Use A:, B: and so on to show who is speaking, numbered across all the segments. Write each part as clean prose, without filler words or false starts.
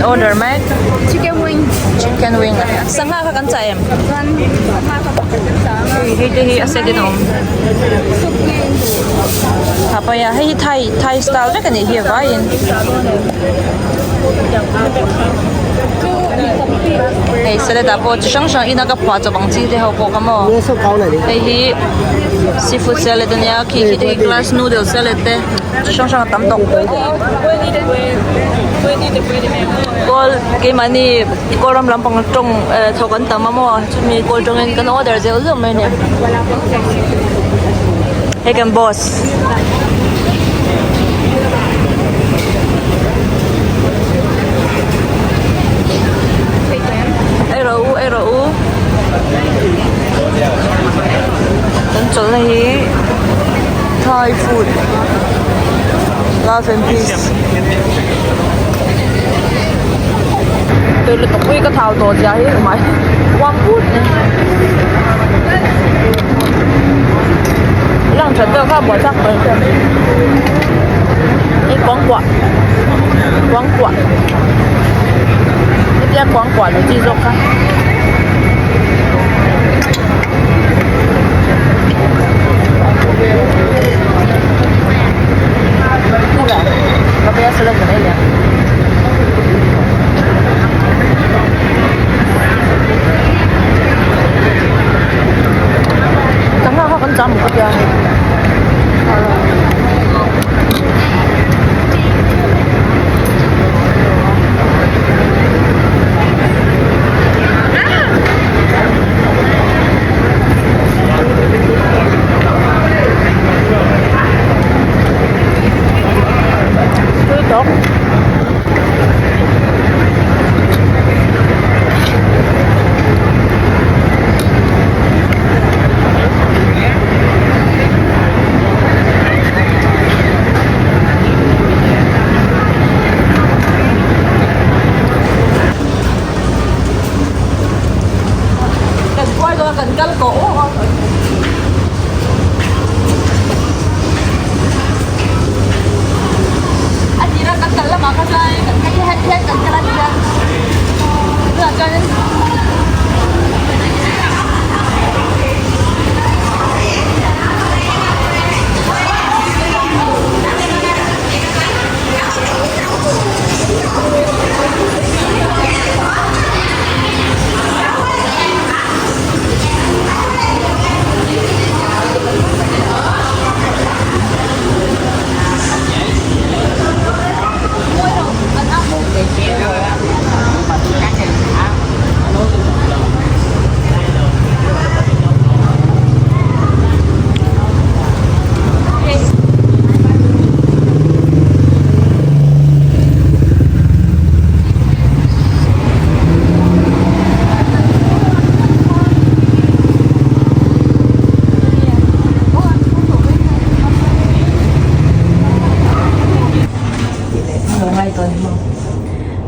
A: order mek?
B: Chicken wing.
A: Chicken wing. Sangha kha kan chah em? Hei hei te hi a set in a awm. Papaya hei hi Thai Thai style vek a nih hi a vaiin. Hei salad ah pawh chi hrang hrang ina ka phuah chawp ang chi te ho pawh kha maw. Hei hi seafood salad a nia khi khi te hi glass noodle salad te chi hrang hrang a tam tawk. Kawl keimahni kawl ram lampang tawng eh thawk an tam a maw chumi kawl tawngin kan order zeuh zeuh mai a ni. Hei kan boss. Ei rawh u ei rawh u kan chawlhna hi Thai food love and peace tui lutuk pui ka thau tawh zia hi mai uam put a ni lang that deuh kha buai chak mai hei kuangkuah kuangkuah hetia kuangkuah lo chi zawk kha. Tui tawk. Kan kuai dawn a kan kal kawh awk a. A tira kan kal lamah kha chuan kan heti hian kan kal a nia tunah chuanin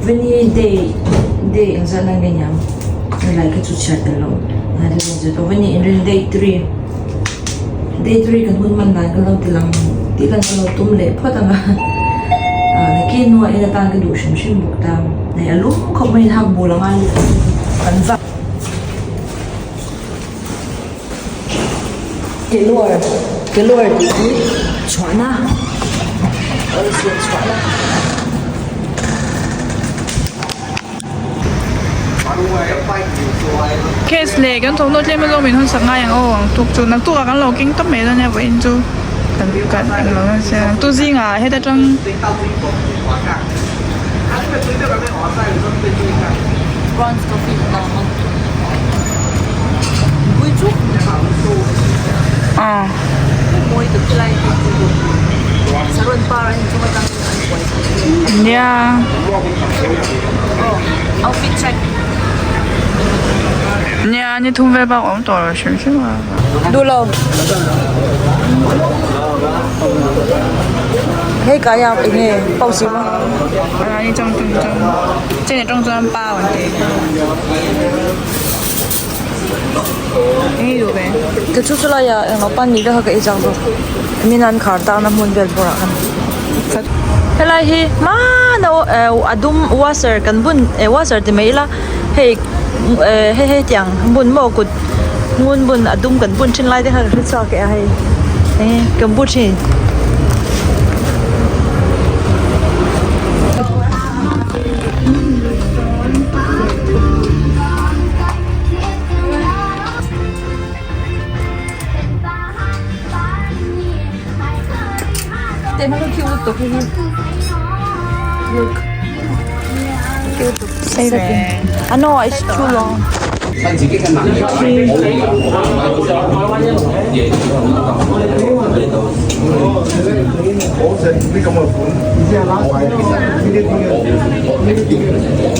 A: Veni day day engzah na nge niang helai kha chu chhiat tel lo veni inrin day 3 day 3 kan hun man dan kan lo ti lang tih lan kan lo tum leh phawt ang a nakin hnuah en atan ka duh hrim hrim bawk ta hei a lum khawp mai in hak bul a ngai kan va. Keluar keluar tih hi chhuahna awlsiam chhuahna.
B: Case leh kan thawmhnaw tlem a zawng min hawn sak ngai ang aw ang tuk chu naktuk ah kan lo keng tawp mai dawn nia vawiin chu kan kan englo nasa naktuk zingah heta tang.
A: Bronze coffee a awm a pui chu mawi tak helai hi saron par a inchung atang in an kuai thei a
B: nia
A: aw outfit check
B: nia ni thum vel bak awm tawh lo hrim hrim a
A: duh lo hei kai a eng nge pause emaw
B: a ni chang chang chang chen atang chuan pa an ti eng nge duh ve
A: ka chu chu lai ah englo pan ni vek a ka ei chak zawk min an khar tan a hmun vel bawrah khan. Helai hi hmana a dum washer kan bun eh washer ti mai ila hei eh hei hetiang bun maw kut ngun bun a dum kan bun thin lai te kha ka hre chhuak e a hei eng kan bu thin. I know it's too long.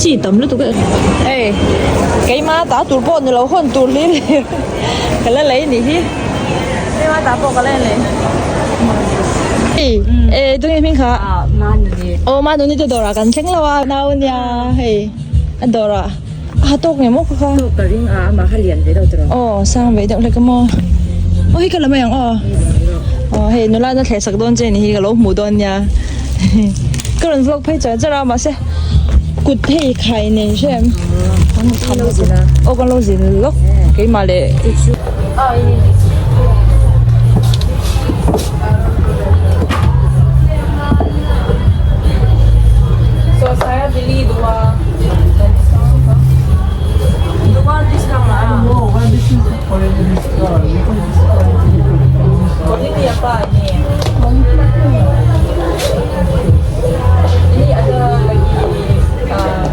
A: Chi tam lutuk e. Ei, keima ta tur pawh ni lo hawn tur hlir hlir ka la lei nih hi. Keima ta pawh ka la lei. Ei, e tunge hming kha? Aw Manuni te dawrah kan thleng lo a, nau nia hei a dawrah a ha tawk nge maw kha kha.
C: Tawk ka ring a, amah kha lian ve deuh tawh.
A: Aw sang ve deuh hlek a maw. Aw hei ka la mai ang aw. Aw hei nula na thleh sak dawn che ni hi ka lo hmuh dawn nia. Ka rawn vlog phei char char a mahse kut hei khai nei hrem. Aw kan lo zin lawk keimah leh.
B: So saya beli dua dua discount lah. Quality apa ini? Ini ada lagi uh,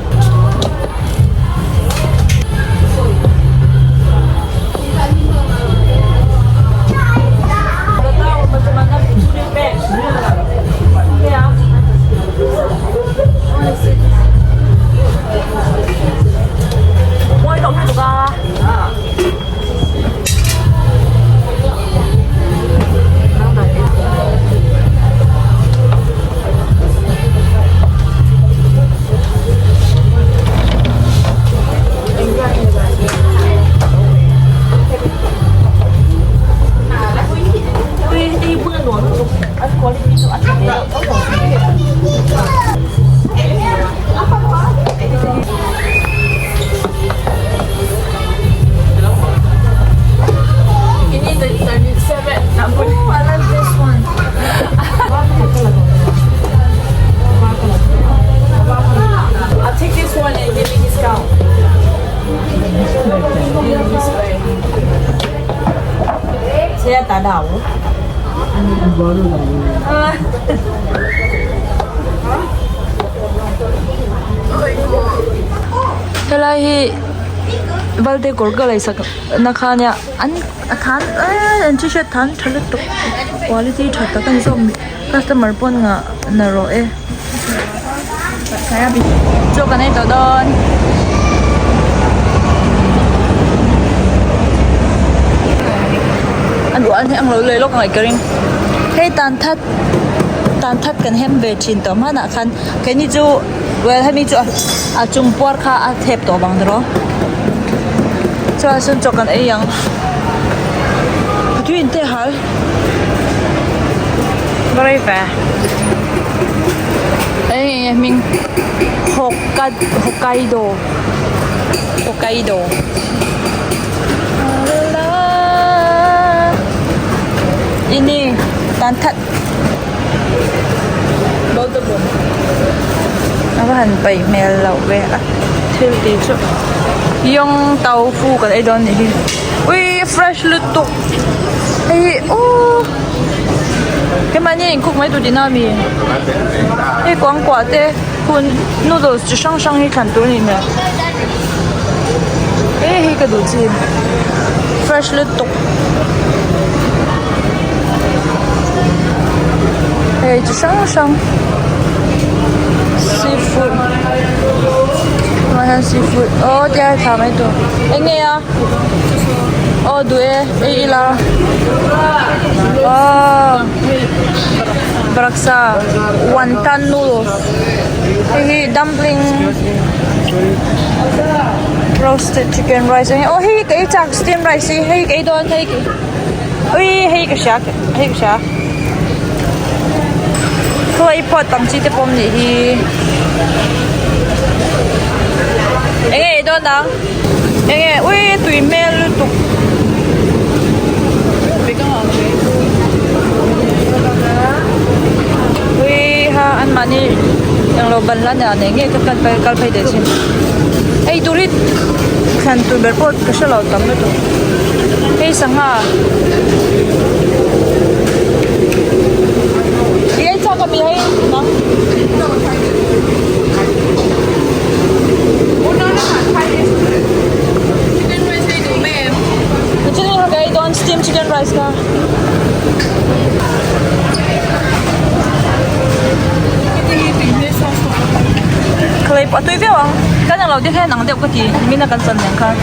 B: I'll take this one and give me discount.
A: Helai hi valte kawr ka lei sak na kha nia an a than eee an t-shirt than tha lutuk quality tha tak a ni zawk customer pawn ngah na rawh e. Chaw kan ei tawh dawn. A duh an hi ang lo leh lawk angaih ka ring. Hei tan that tan that kan hem ve thin tawh hmanah khan keini chu well hemi chu a chung puar kha a thep tawh vang tiraw. Chuan sawn chaw kan ei ang. Tui in te hal. Very fair. Eng enge hming Hokkaido Hokkaido Ini tan that A va han paih hmel loh ve a thil tih chu yong tofu kan ei dawn anih hi ui fresh lutuk hei hi aww Keimahni in cook mai tur tihna ami? Hei kuangkuah te hun noodles chi hrang hrang hi thlan tur a nih hmel. Hei hi ka duh chi fresh lutuk. Hei chi hrang hrang seafood tunah hian seafood aw tia thla mai tur eng nge a? Aw duh e ei ila aw baksa wantan noodles hei hi dumpling roasted chicken rice a ni aw hei hi ka ei chak steam rice hi hei ka ei dawn hei ui hei ka hria hei ka hria. Khawi pot ang chi te pawh awm nih hi enge ei dawn ang enge ui tui hmel lutuk. Ui ha an mahni englo ban la nia nei ngei ka kal phei kal phei teh chin ei tur hi thlan tur ber pawh ka hrelo tam lutuk hei sangha i ei chak ami hei nang Steam chicken rice ka. Khalai pawh a tui viau ang. Kan englo te hian ang deuh ka ti nimin a kan chan nen khan.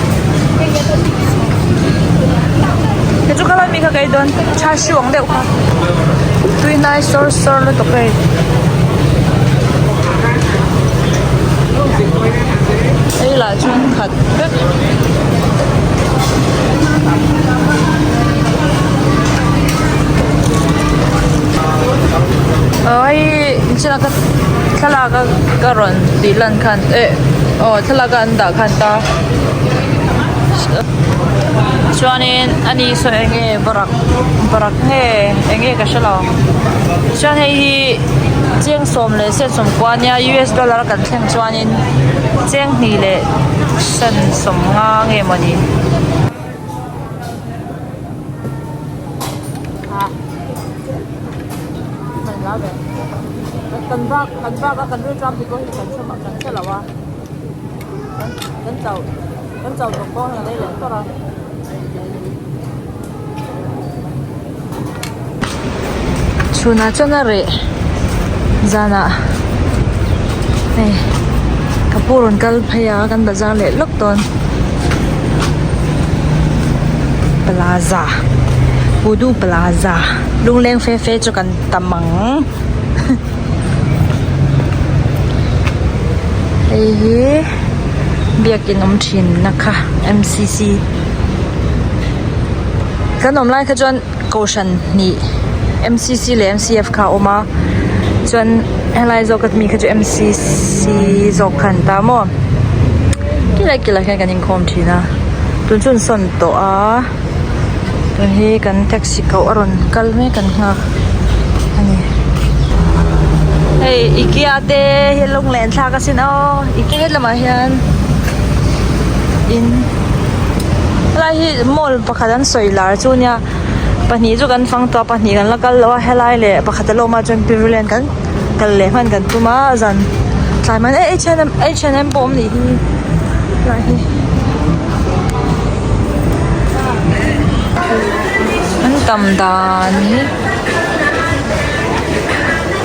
A: Kei chu khalai mi kha ka ei dawn char siu ang deuh kha. Tui hnai sawr sawr lutuk hei. Hei lah chuan khat vek. Aw hei china ka thlalak a ka rawn tih lan khan eh aw thlalak a an dah khan ta chuanin ani saw eng nge varak varak nge eng nge ka hrelo chuan hei hi cheng sawm leh sen sawmkua ania us dollar a kan thleng chuanin cheng hnih leh sen sawmnga nge mawni. Kan bak kan bak a kan rilṭam tih pawh hi kan hre kan hre lo a kan chau kan chau tawp pawh a rei leh tawrh a. Chhunah chuan a reh zanah hei ka pu rawn kal phei a kan bazar leh lawk dawn plaza Pudu plaza lungleng fe fe chu kan tam ang hei hi biakin awm thin na kha M C C kan awm lai kha chuan kohhran hnih M C C leh M C F kha a awm a chuan helai zawk a mi kha chu M C C zawk kha an ta maw kilai kilai hian kan inkhawm thin a tun chu an sawn tawh a tun hi kan taxi koh a rawn kal mek an nghak a ni hei ikea te hi lunglen thlak asin aw ikea helamah hian in helai hi mall pakhat an sawi lar chu nia pahnih chu kan fang tawh a pahnih kan la kal lo a helai leh pakhat a la awm a chuan pavilion kan kal leh hman kan tum a zan tlai man eh H and M H and M pawh awm nih hi helai hi an tam dan hi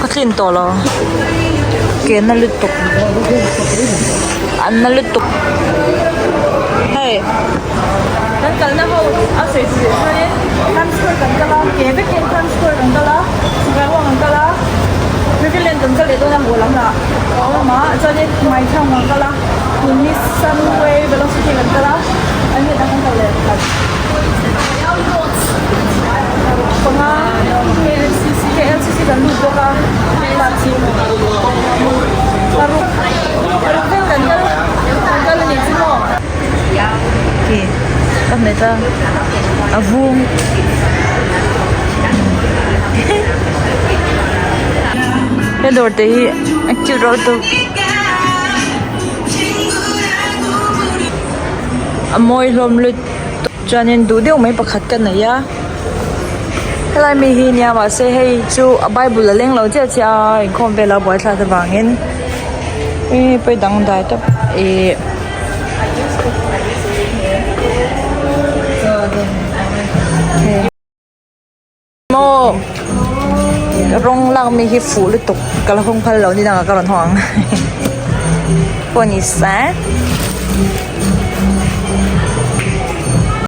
A: ka tlin tawh lo ke na lutuk an na lutuk hei kan kalna ho a sawi chu leh chuanin Times Square kan kal a ke vekin Times Square kan kal a Sipai Wang kan kal a Riverland kan kal leh dawn a haw lam lah a awm a chuanin Maithang kan kal a tun hi Sunway Velocity kan kal a an hetah kan kal leh khat panga KLCC KLCC kan lut bawk a paruk paruk vel kan kal kan kal a nih chu maw khi ka hmet a a vung he dawr te hi a cute reuh lutuk a mawi hlawm lutuk. Chuanin duh deuh mai pakhat ka nei a helai mi hi nia mahse hei chu a bible a leng lo chiah chiah a inkhawm vel a buai thlak avangin ih pawi dang dai tawp ih Maw rawng lak mi hi fuh lutuk ka la hawng phal lo ni dangah ka rawn hawng ang pawh ni se.